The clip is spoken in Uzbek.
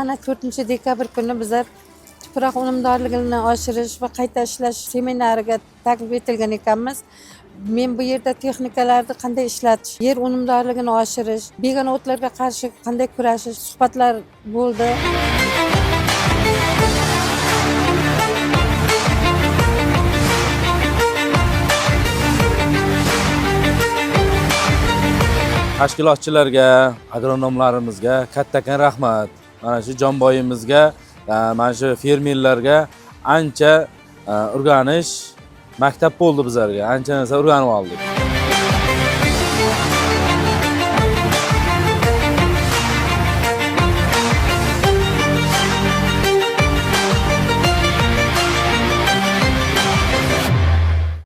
Mana 4 dekabr kuni bizlar tuproq unumdorligini oshirish va qayta ishlash seminariga taklif etilgan ekanmiz. Men bu yerda texnikalarni qanday ishlatish, yer unumdorligini oshirish, begona o'tlarga qarshi qanday kurashish suhbatlar bo'ldi. Tashkilotchilarga, agronomlarimizga kattakon rahmat. Mana shu Jonboyimizga, mana shu fermerlarga ancha o'rganish maktab bo'ldi bizlarga. Ancha narsa o'rganib oldik.